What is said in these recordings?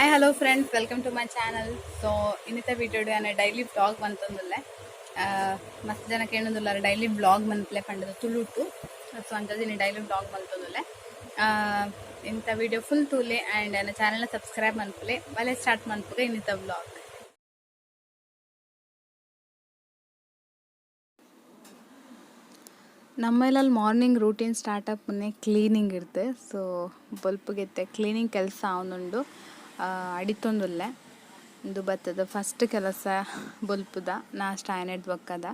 Hi hello friends, welcome to my channel. So ಇನ್ನಿತ video ಯಾನ daily vlog ಮಂತೊಂದುಲ್ಲೆ. ಮಸ್ತ್ ಜನ ಕೇಳೊಂದುಲ್ಲಾರ daily vlog ಮನ್ಪುಲೆ ಪಂಡದು ತುಳುಟು. ಸೊ ಅಂಚಾದ್ ಇನಿ ಡೈಲಿ ವ್ಲಾಗ್ ಮಂತೊಂದುಲ್ಲೆ. ಇಂತ ವಿಡಿಯೋ ಫುಲ್ ತೂಲೆ ಆ್ಯಂಡ್ ಎನ್ನ ಚಾನಲ್ ಸಬ್ಸ್ಕ್ರೈಬ್ ಮನ್ಪುಲೆ. ಬಲೆ ಸ್ಟಾರ್ಟ್ ಮನ್ಪುಗ ಇನ್ನಿತ ವ್ಲಾಗ್. ನಮ್ಮ ಇಲ್ಲಲ್ಲಿ ಮಾರ್ನಿಂಗ್ ರೂಟೀನ್ ಸ್ಟಾರ್ಟ್ ಆಪುನೆ ಕ್ಲೀನಿಂಗ್ ಇರ್ತೆ. ಸೊ ಬೊಲ್ಪುಗೆತ್ತೆ ಕ್ಲೀನಿಂಗ್ ಕೆಲಸ ಆವೊಂದುಂಡು, ಅಡಿತೊಂದುಲ್ಲೆ. ಉಂದು ಬತ್ತದ ಫಸ್ಟ್ ಕೆಲಸ ಬೊಲ್ಪುದ ನಾಷ್ಟ ಆಯ್ನೆಡ್ ಬೊಕ್ಕದ.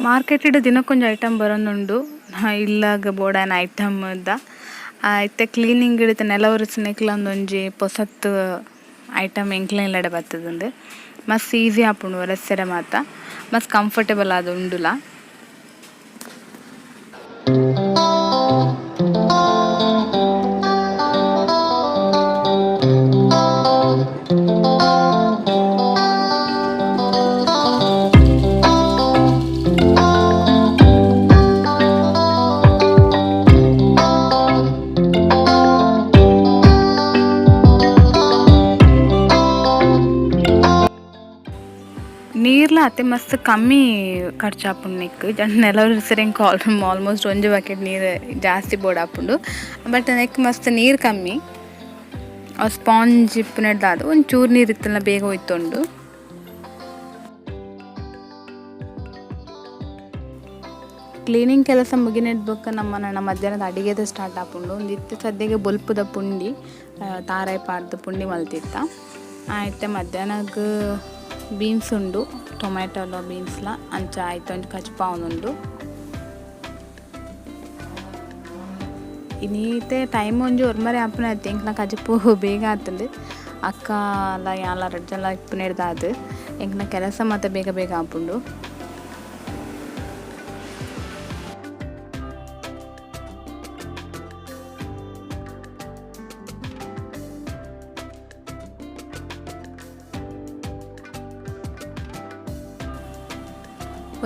ಮಾರ್ಕೆಟೆಡ್ ದಿನಕ್ಕೊಂಜಿ ಐಟಮ್ ಬರೊಂದುಂಡು, ಇಲ್ಲಗ್ ಬೋಡಾಯಿನ ಐಟಮ್ ದ. ಇತ್ತೆ ಕ್ಲೀನಿಂಗ್ ಇತ್ತೆ ನೆಲ ಒರೆಸುನೆಕ್ಲ ಉಂದೊಂಜಿ ಪೊಸತ್ ಐಟಮ್ ಎಂಕ್ಲೆ ಇಲ್ಲಡೆ ಬತ್ತುದುಂಡು. ಮಸ್ತ್ ಈಸಿ ಆಪುಂಡು ಒರೆಸೆರೆ ಮಾತ, ಮಸ್ತ್ ಕಂಫರ್ಟೇಬಲ್ ಆದ್ ಉಂಡುಲ. ನೀರ್ಲ ಅತೆ ಮಸ್ತ್ ಕಮ್ಮಿ ಖರ್ಚಾಪುಂಡು ನೆಕ್ಕ್. ನೆಲ ಒರೆಸೆರೆ ಎಂಕ್ ಆಲ್ಮೋಸ್ಟ್ ಒಂಜಿ ಬಕೆಟ್ ನೀರು ಜಾಸ್ತಿ ಬೋಡಾಪುಂಡು. ಬಟ್ ನೆಕ್ಕ್ ಮಸ್ತ್ ನೀರು ಕಮ್ಮಿ. ಅವು ಸ್ಪಾಂಜ್ ಇಪ್ಪುನೆಡ್ದಾದ್ ಒಂಚೂರು ನೀರು ಇತ್ತುಂಡ ಬೇಗ ಒಯ್ತುಂಡು. ಕ್ಲೀನಿಂಗ್ ಕೆಲಸ ಮುಗಿನೆಡ್ ಬೊಕ್ಕ ನಮ್ಮ ನನ ಮಧ್ಯಾಹ್ನದ ಅಡಿಗೆದ ಸ್ಟಾರ್ಟ್ ಆಪುಂಡು. ಉಂದು ಇತ್ತೆ ಸದ್ಯಗ್ ಬೊಲ್ಪುದ ಪುಂಡಿ, ತಾರಾಯಿ ಪಾಡ್ದ್ ಪುಂಡಿ ಮಲ್ತಿತ್ತ. ಇತ್ತೆ ಮಧ್ಯಾಹ್ನಗ್ ಬೀನ್ಸ್ ಉಂಡು, ಟೊಮೆಟೊಲ ಬೀನ್ಸ್ಲ ಅಂಚ ಐತ ಒಂಜಿ ಕಜ್ಪಾವೊಂದುಂಡು. ಇನಿತೆ ಟೈಮ್ ಒಂಜಿ ಒರ್ಮರೆ ಆಪುನ ಎಂಕ್ಲ ಕಜಿಪು ಬೇಗ ಆತುಂಡು. ಅಕ್ಕ ಲ ಯಾನ್ಲ ರಡ್ಡ್ ಜನಲ ಇಪ್ಪುನೆಡ್ದಾದ್ ಎಂಕ್ನ ಕೆಲಸ ಮಾತ ಬೇಗ ಬೇಗ ಆಪುಂಡು.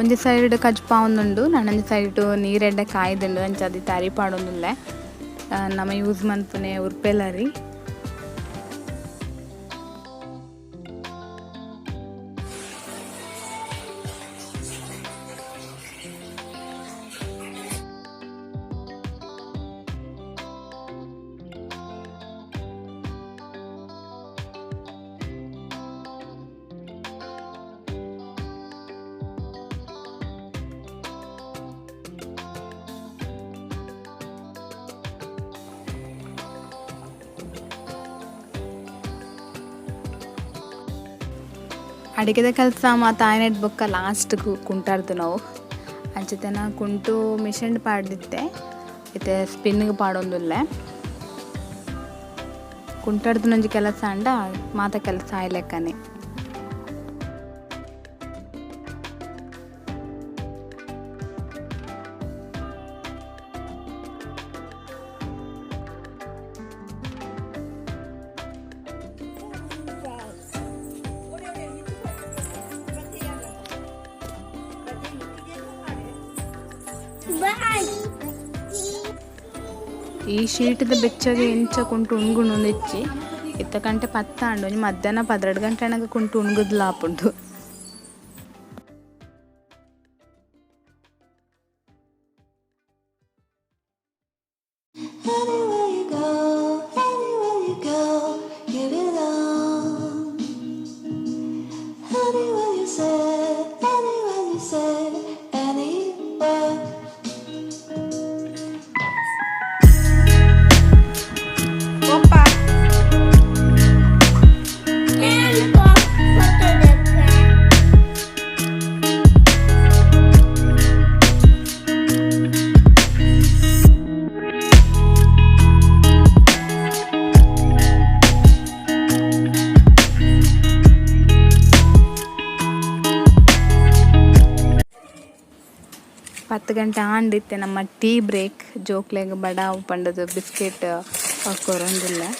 ಒಂಜಿ ಸೈಡ್ ಕಜ್ಪಾವೊಂದುಂಡು, ನನೊಂಜಿ ಸೈಡ್ ನೀರೆಡ್ಡೆ ಕಾಯ್ದುಂಡು. ಅಂಚಾದ್ ಇತ್ತೆ ಅರಿ ಪಾಡೊಂದುಲ್ಲೆ. ನಮ ಯೂಸ್ ಮನ್ಪುನೆ ಉರ್ಪೆಲರಿ. ಅಡಿಗೆದ ಕೆಲಸ ಮಾತ ಆಯ್ನೆಡ್ ಬೊಕ್ಕ ಲಾಸ್ಟ್ ಕುಂಟಾರ್ದು ನಾವು. ಅಂಚತೆನ ಕುಂಟು ಮಿಷನ್ ಪಾಡ್ದಿತ್ತೆ, ಇತ್ತೆ ಸ್ಪಿನ್ಗೆ ಪಾಡೊಂದುಲ್ಲೆ. ಕುಂಟಾರ್ದುನೊಂಜಿ ಕೆಲಸ ಆಂಡ ಮಾತ ಕೆಲಸ ಆಯ್ಲೆಕ್ಕನೆ. ಈ ಶೀಟ್ದ ಬೆಚ್ಚಗೆ ಎಂಚ ಕುಂಟು ಉಣ್ಗುಂಡು ಇಜ್ಜಿ. ಇತ್ತ ಗಂಟೆ ಪತ್ತಾಂಡು, ಒಂಜಿ ಮಧ್ಯಾಹ್ನ 12 ಗಂಟೆ ಆನಗ ಕುಂಟು ಉಣ್ಗುದ್ಲ ಆಪುಂಡು. Anywhere you go, anywhere you go, you belong. Anywhere you say, anywhere you say, anywhere. 10 ಗಂಟೆ ಆಂಡ್. ಇತ್ತೆ ನಮ್ಮ ಟೀ ಬ್ರೇಕ್. ಜೋಕ್ಲೆಗ್ ಬಡಾವ್ ಪಂಡದು ಬಿಸ್ಕೆಟ್ ಕೊರೊಂದುಲ್ಲೆ.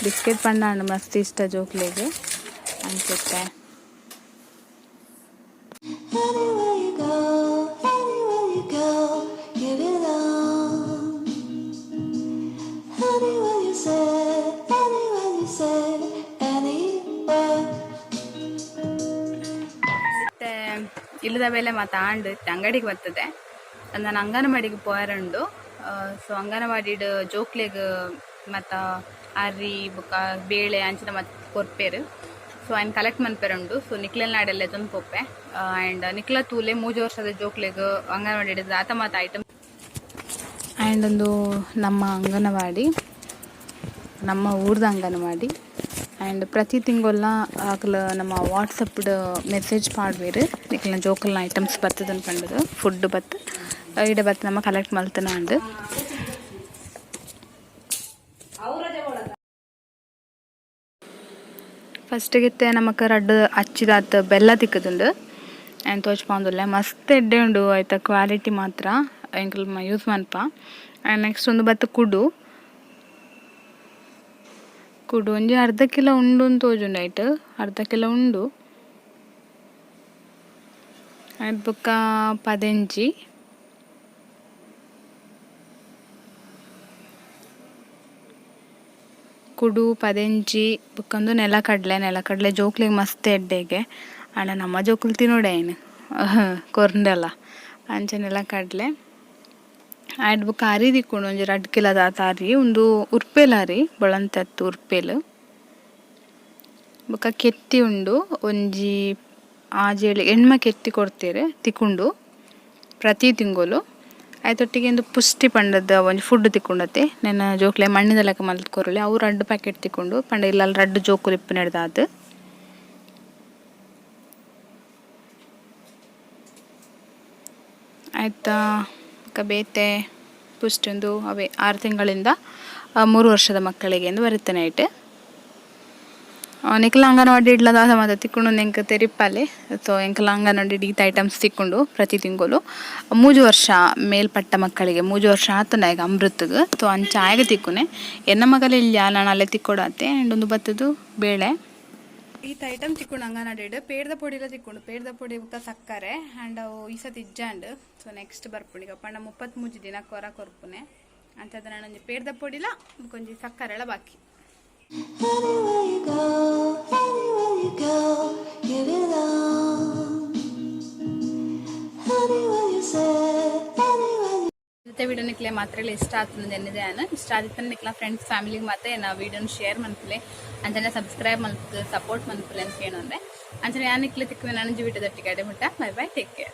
ಬಿಸ್ಕೆಟ್ ಪಂಡ ಮಸ್ತ್ ಇಷ್ಟ ಜೋಕ್ಲೆಗ್ ಅಂಚತೆ. Anywhere you go, anywhere you go, you belong. Anywhere you say, anywhere you say, anywhere. ಇತ್ತೆ ಇಲ್ಲದ ಬೇಲೆ ಮಾತ ಆಂಡ್. ಇತ್ತೆ ಅಂಗಡಿಗೆ ಬರ್ತದೆ. ನಾನು ಅಂಗನವಾಡಿಗೆ ಪೋಯರುಂಡು. ಸೊ ಅಂಗನವಾಡಿಡ್ ಜೋಕ್ಲೆಗ್ ಮತ್ತ ಅರಿ ಬೊಕ ಬೇಳೆ ಅಂಚಿನ ಮತ್ತ ಕೊರ್ಪೆರ್. ಸೊ ಐನ್ ಕಲೆಕ್ಟ್ ಮನ್ಪೆರುಂಡು. ಸೊ ನಿಕ್ಲೆನ ನಾಡೆಲ್ಲ ಲೆತೊಂದು ಪೋಪೆ. ಆ್ಯಂಡ್ ನಿಕ್ಲ ತೂಲೆ, 3 ವರ್ಷದ ಜೋಕ್ಲೆಗ್ ಅಂಗನವಾಡಿಡ್ ದಾತ ಮಾತ ಐಟಮ್. ಆ್ಯಂಡ್ ಒಂದು ನಮ್ಮ ಅಂಗನವಾಡಿ, ನಮ್ಮ ಊರ್ದ ಅಂಗನವಾಡಿ. ಆ್ಯಂಡ್ ಪ್ರತಿ ತಿಂಗೊಲ್ಲ ಅಕ್ಲ್ ನಮ್ಮ ವಾಟ್ಸಪ್ ಮೆಸೇಜ್ ಪಾಡ್ವೆರ್, ನಿಕ್ಲೆನ ಜೋಕುಲ್ನ ಐಟಮ್ಸ್ ಬರ್ತದನ್ ಪಂಡುದು. ಫುಡ್ ಬತ್ತು ಇಡ ಬತ್ತು ನಮ್ಮ ಕಲೆಕ್ಟ್ ಮಲ್ತನಾಂಡ್. ಫಸ್ಟಿಗೆ ನಮಕ್ ರಡ್ಡ್ ಅಚ್ಚಿದಾತ್ ಬೆಲ್ಲ ತಿಕ್ಕುದುಂಡು. ಆ್ಯಂಡ್ ತೋಜ್ಪಾವೊಂದುಲ್ಲೆ, ಮಸ್ತ್ ಎಡ್ಡೆ ಉಂಡು ಐತ ಕ್ವಾಲಿಟಿ ಮಾತ್ರ. ಎಂಕುಲು ಯೂಸ್ ಮನ್ಪ. ಆ್ಯಂಡ್ ನೆಕ್ಸ್ಟ್ ಒಂದು ಬತ್ತು ಕುಡು. ಕುಡು ಒಂಜಿ ಅರ್ಧ ಕಿಲೋ ಉಂಡು ತೋಜುಂಡು ಐಟ್. ಅರ್ಧ ಕಿಲೋ ಉಂಡು. ಐಟ್ ಬೊಕ್ಕ ಪದೆಂಜಿ. ಕುಡು, ಪದೆಂಜಿ, ಬೊಕ್ಕ ಉಂದು ನೆಲಕಡಲೆ. ನೆಲಕಡಲೆ ಜೋಕ್ಲೆಗ್ ಮಸ್ತ್ ಎಡ್ಡೆಗೆ. ಆಂಡ ನಮ್ಮ ಜೋಕುಲು ತಿನೊಡೆ ಐನ್ ಕೊರ್ಂಡಲ. ಅಂಚ ನೆಲಕಡಲೆ. ಐಟ್ ಬೊಕ್ಕ ಅರಿ ತಿಕ್ಕುಂಡು, ಒಂಜಿ 2 ಕಿಲೋದಾತ್ ಅರಿ. ಉಂದು ಉರ್ಪೆಲ್ ಅರಿ, ಬೊಳಂತೆತ್ತು ಉರ್ಪೆಲ್. ಬೊಕ್ಕ ಕೆತ್ತಿ ಉಂಡು. ಒಂಜಿ ಆಜೇಳು ಎಣ್ಮ ಕೆತ್ತಿ ಕೊರ್ತೆರ್, ತಿಕ್ಕುಂಡು ಪ್ರತಿ ತಿಂಗೊಲು. ಐತೊಟ್ಟಿಗೆ ಉಂದು ಪುಷ್ಟಿ ಪಂಡದ ಒಂಜಿ ಫುಡ್ ತಿಕ್ಕುಂಡತೆ. ನೆನ್ನ ಜೋಕ್ಲೆ ಮಣ್ಣಿದ ಲೆಕ್ಕ ಮಲ್ತ್ ಕೊರೊಲಿ. ಅವು ರಡ್ಡ್ ಪ್ಯಾಕೆಟ್ ತಿಕ್ಕುಂಡು ಪಂಡ ಇಲ್ಲಲ್ ರಡ್ಡ್ ಜೋಕುಲು ಇಪ್ಪುನೆಡ್ದಾದ್. ಐತ ಬೊಕ ಬೇತೆ ಪುಷ್ಟಿ ಉಂದು ಅವೇ 6 ತಿಂಗಳಿಂದ 3 ವರ್ಷದ ಮಕ್ಕಳಿಗೆ ಎಂದು ಬರೆತನೆ ಐಟ್. ನಿಕಲ್ನ ಅಂಗನವಾಡಿ ಇಡ್ಲ ದಾದ ಮಾತ ತಿಕ್ಕುಂಡು ಎಂಕ್ ತೆರಿಪಾಲೆ. ಸೊ ಎಂಕಲ್ನ ಅಂಗನವಾಡಿ ಈತ್ ಐಟಮ್ಸ್ ತಿಕ್ಕುಂಡು ಪ್ರತಿ ತಿಂಗಳು. 3 ವರ್ಷ ಮೇಲ್ಪಟ್ಟ ಮಕ್ಕಳಿಗೆ, 3 ವರ್ಷ ಆತುಂಡು ಆಯಗ್ ಅಮೃತ್ಗ್, ಸೊ ಅಂಚ ಆಯಗ್ ತಿಕ್ಕುನೆ. ಎನ್ನ ಮಗಲ್ ಎಲ್ಯ, ನನ ಅಲ್ಲೇ ತಿಕ್ಕೊಡಾತೆ. ಆ್ಯಂಡ್ ಉಂದು ಬತ್ತುದು ಬೇಳೆ. ಈತ್ ಐಟಮ್ ತಿಕ್ಕುಂಡು ಅಂಗನವಾಡಿಡ್. ಪೇರ್ದ ಪೊಡಿಲ ತಿಕ್ಕುಂಡು, ಪೇರ್ದ ಪೊಡಿ ಬೊಕ್ಕ ಸಕ್ಕರೆ. ಆ್ಯಂಡ್ ಅವು ಈ ಸತಿ ಇಜ್ಜಾಂಡ್. ಸೊ ನೆಕ್ಸ್ಟ್ ಬರ್ಪುಂಡು ಈಗ. ಪಂಡ 33 ದಿನ ಕೊರ ಕೊರ್ಪುನೆ. ಅಂಚಾದ್ ನನೊಂಜಿ ಪೇರ್ದ ಪೊಡಿಲ ಬೊಕೊಂಜಿ ಸಕ್ಕರೆಲ ಬಾಕಿ. Anywhere you go, anywhere you go, you belong. Anywhere you say, anywhere you ಜೊತೆ ವಿಡಿಯೋ ನಿಕ್ಲೆ ಮಾತ್ರ ಇಷ್ಟ ಆಗ್ತದೆ ಎನ್ನಿದೆ. ನಾನು ಇಷ್ಟ ಆದಿತ್ತನ ನಿಕ್ಲ ಫ್ರೆಂಡ್ಸ್ ಫ್ಯಾಮಿಲಿಗೆ ಮತ್ತೆ ನಾ ವಿಡಿಯೋನ ಶೇರ್ ಮನ್ಪುಲೆ. ಅಂಚನೆ ಸಬ್ಸ್ಕ್ರೈಬ್ ಮಲ್ಪು, ಸಪೋರ್ಟ್ ಮನ್ಪುಲೆ ಅಂತ ಕೇಳೋಂದ್ರೆ. ಅಂಚನೆ ಯಾನ್ ನಿಕ್ಲೆ ತಿಕ್ಕುವೆ ನನೊಂಜಿ ವಿಡಿಯೋ ದಟ್ಟಿಗೆ. ಮುಟ್ಟ ಬೈ ಬೈ, ಟೇಕ್ ಕೇರ್.